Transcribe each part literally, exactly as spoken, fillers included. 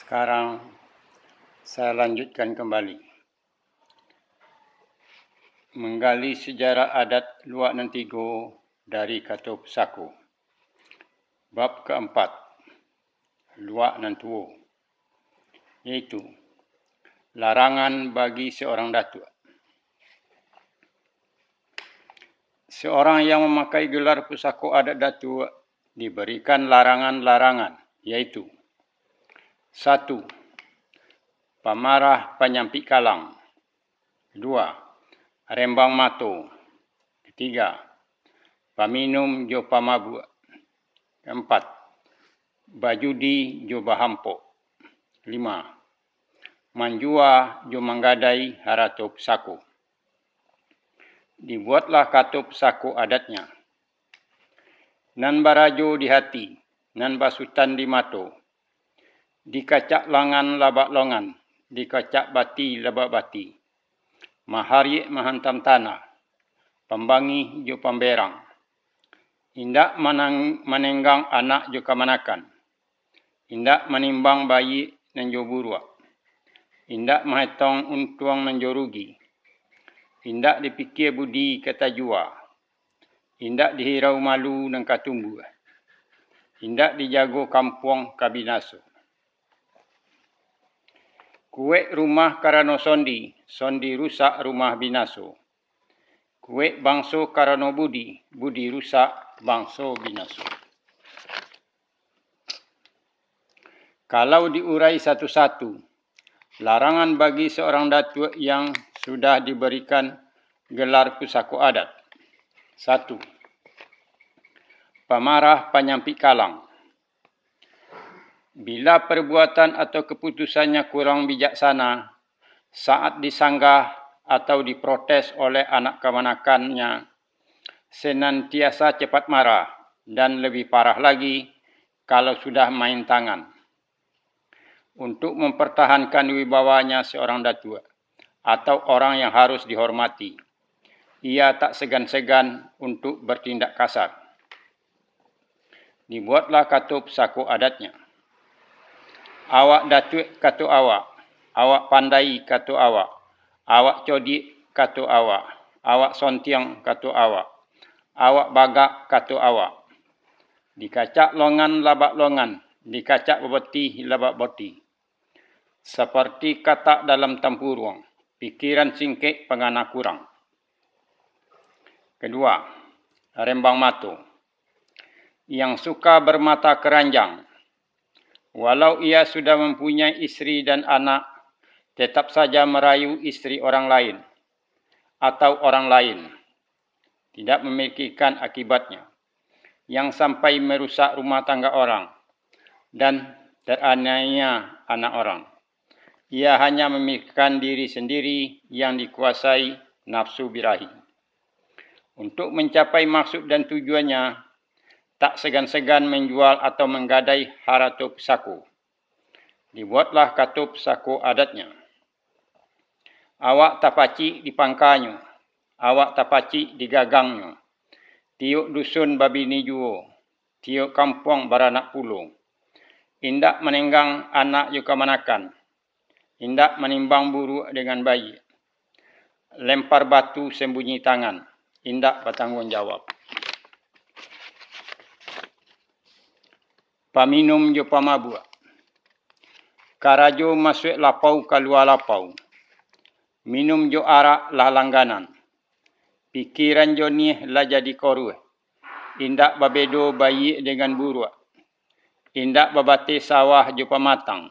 Sekarang saya lanjutkan kembali menggali sejarah adat luak nan tigo dari kato pusako. Bab kaampat, luak nan tuo, yaitu larangan bagi seorang datuak. Seorang yang mamakai gelar pusako adat datuak diberikan larangan-larangan, yaitu, satu, pamarah panyampik kalang, dua, rembang mato, katiga, paminum jo pamabuak, kaampat, bajudi jo bahampok, lima, manjua jo manggadai harato pusako. Dibuatlah kato pusako adatnya, nan barajo di hati, nan basutan di mato, dikacak langan labak longan, dikacak bati labak bati, mahariak mahantam tanah, pambangih jo pamberang, indak manang-, manenggang anak jo kamanakan, indak manimbang baiak nan jo buruak, indak mahetong untuang nan jo rugi, indak dipikia budi ka tajua, indak dihirau malu nan ka tumbuah, indak dijago kampuang ka binaso. Kuek rumah karano sondi, sondi rusak rumah binaso. Kuek bangso karano budi, budi rusak bangso binaso. Kalau diurai satu-satu, larangan bagi seorang datuak yang sudah diberikan gelar pusako adat. Satu, pamarah panyampik kalang. Bila perbuatan atau keputusannya kurang bijaksana, saat disanggah atau diprotes oleh anak kamanakannya, senantiasa cepat marah, dan lebih parah lagi, kalau sudah main tangan. Untuk mempertahankan wibawanya seorang datuak, atau orang yang harus dihormati, ia tak segan-segan untuk bertindak kasar. Dibuatlah kato pusako adatnya. Awak datuak kato awak, awak pandai kato awak, awak codiak kato awak, awak sontiang kato awak, awak bagak kato awak. Dikacak longan labak longan, dikacak baboti labak boti. Saparti katak dalam tampuruang, pikiran singkek pangana kurang. Kedua, rembang mato. Yang suka bermata keranjang. Walau ia sudah mempunyai istri dan anak, tetap saja merayu istri orang lain, atau orang lain, tidak memikirkan akibatnya, yang sampai merusak rumah tangga orang, dan teraniaya anak orang. Ia hanya memikirkan diri sendiri yang dikuasai nafsu birahi. Untuk mencapai maksud dan tujuannya, tak segan-segan menjual atau menggadai harato pusako. Dibuatlah kato pusako adatnya. Awak tapacik di pangkanyo, awak tapacik di gagangnyo. Tiok dusun babini juo, tiok kampuang baranak pulo. Indak manenggang anak jo kamanakan, indak manimbang buruak dengan baiak. Lempar batu sembunyi tangan, indak batangguang jawab. Paminum jo pamabuak. Karajo masuak lapau kalua lapau. Minum jo arak lah langganan. Pikiran jo nieh lah jadi koruah. Indak babedo baiak dengan buruak. Indak babateh sawah jo pamatang.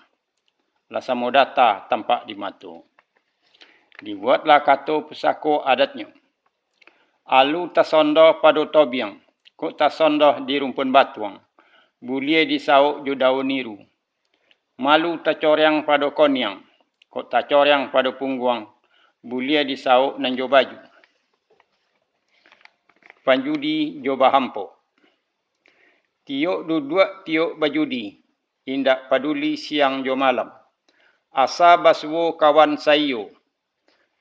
Lah samo data tampak di mato. Dibuatlah kato pusako adatnyo. Alu tasondoh pado tobiang, kok tasondoh di rumpun batuang, buliah disauk jo daun niru. Malu tacoreang pado koniang, kok tacoreang pado pungguang, buliah disauk nan jo baju. Panjudi jo bahampok. Tiok duduak tiok bajudi, indak paduli siang jo malam. Asa basuo kawan saiyo,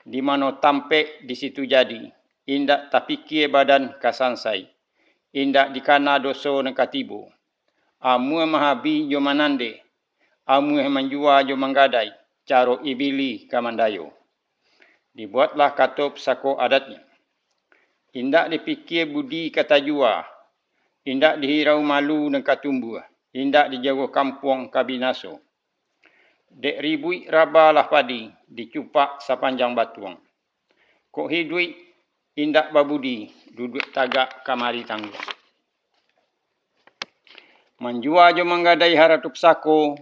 di mano tampek di situ jadi, indak tapikia badan ka sansai, indak dikana doso nan ka tibo. Amua mahabi jo manandeh, amuah manjua jo manggadai, caro Ibili ka mandayo. Dibuatlah kato pusako adatnyo. Indak dipikia budi ka tajua, indak dihirau malu nan ka tumbuah, indak dijago kampuang ka binaso. Dek ribuik raba lah padi, dicupak sapanjang batuang. Kok hiduik indak babudi, duduak tagak kamari tangguang. Manjua jo manggadai harato pusako,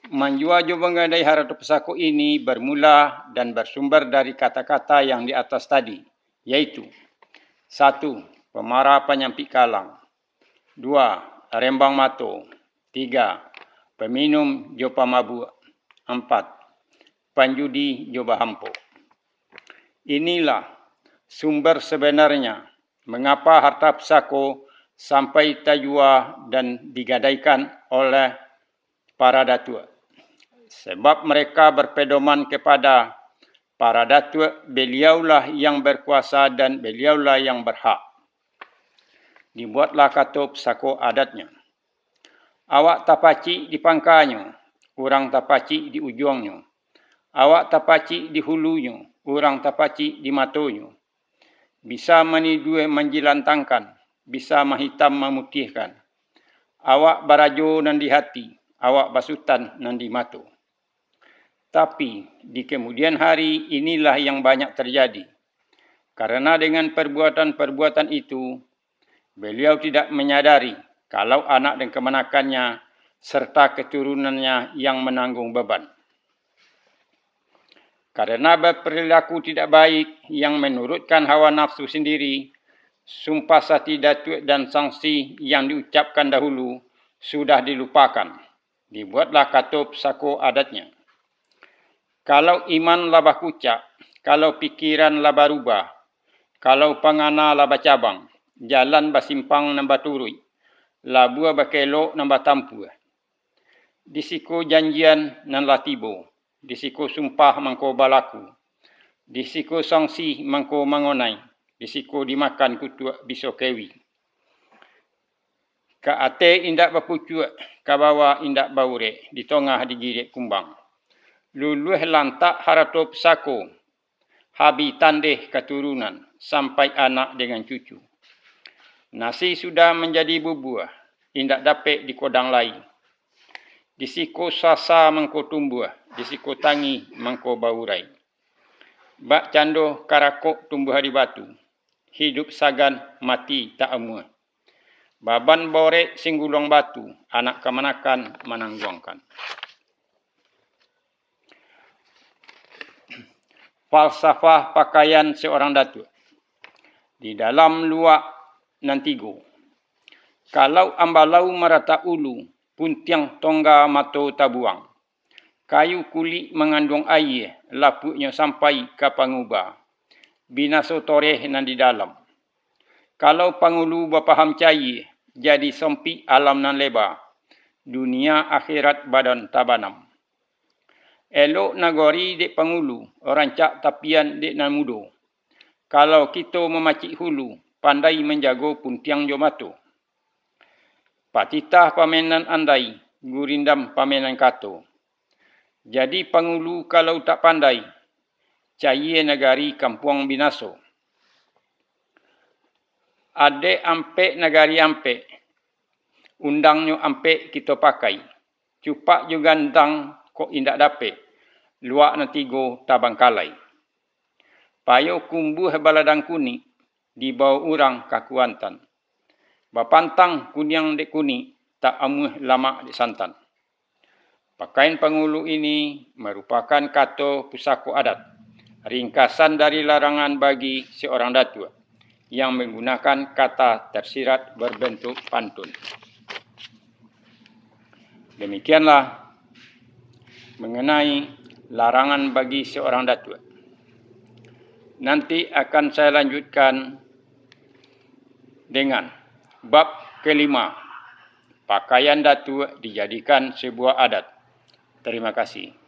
manjua jo manggadai harato pusako ini bermula dan bersumber dari kata-kata yang di atas tadi, yaitu, satu, pemarah panyampik kalang, dua, rembang mato, tiga, peminum jo pamabuak, ampat, panjudi jo bahampok. Inilah sumber sebenarnya mengapa harta pusako sampai tajua dan digadaikan oleh para datuak. Sebab mereka berpedoman kepada para datuak, beliaulah yang berkuasa dan beliaulah yang berhak. Dibuatlah kato pusako adatnyo. Awak tapacik di pangkanyo, urang tapacik di ujuangnyo. Awak tapacik di hulunyo, urang tapacik di matonyo. Bisa maniduah manjilantangkan, bisa mahitam mamutiahkan. Awak barajo nan di hati, awak basutan nan di mato. Tapi, di kemudian hari inilah yang banyak terjadi. Karena dengan perbuatan-perbuatan itu, beliau tidak menyadari kalau anak dan kemanakannyo serta keturunannyo yang menanggung beban. Karena berperilaku tidak baik yang menurutkan hawa nafsu sendiri, sumpah sati datuak dan sanksi yang diucapkan dahulu sudah dilupakan. Dibuatlah kato pusako adatnyo. Kalau iman lah bakucak, kalau pikiran lah barubah, kalau pangana lah bacabang, jalan basimpang nan baturuik, labuah bakelok nan batampuah. Di siko janjian nan lah tibo, di siko sumpah mangko balaku, di siko sanksi mangko mangonai, di siko dimakan kutuak biso kewi. Ka ateh indak bapucuak, ka bawah indak baurek, di tongah digiriak kumbang. Luluah lantak harato pusako, habih tandeh katurunan, sampai anak dengan cucu. Nasi sudah manjadi bubuah, indak dapek dikodang lai. Di siko sasa mangko tumbuah, di siko tangih mangko baurai. Bak cando karakok tumbuah di batu, hidup sagan mati tak amuah. Baban borek singguluang batu, anak kamanakan manangguangkan. Falsafah pakaian seorang datuak. Di dalam luak nan tigo. Kalau ambalau maratak ulu, puntiang tongga mato tabuang. Kayu kulik manganduang aia, lapuaknyo sampai ka panguba. Binaso toreh nan di dalam. Kalau pangulu bapaham cayie, jadi sompik alam nan leba. Dunia akhirat badan tabanam. Elok nagori dek pangulu, rancak tapian dek nan mudo. Kalau kito mamacik hulu, pandai manjago puntiang jo mato. Patitah pamenan andai, gurindam pamenan kato. Jadi pangulu kalau tak pandai, cayie nagari kampuang binaso. Adek ampek nagari ampek, undangnyo ampek kito pakai. Cupak jo gantang kok indak dapek, luak nan tigo tabangkalai. Payo kumbuah baladang kunik, dibao urang ka Kuantan. Bapantang kuniang dek kunik, tak amuah lamak dek santan. Pakaian pangulu ini marupakan kato pusako adat, ringkasan dari larangan bagi seorang datuak yang menggunakan kata tersirat berbentuk pantun. Demikianlah mengenai larangan bagi seorang datuak. Nanti akan saya lanjutkan dengan bab kelima, pakaian datuak dijadikan sebuah adat. Terima kasih.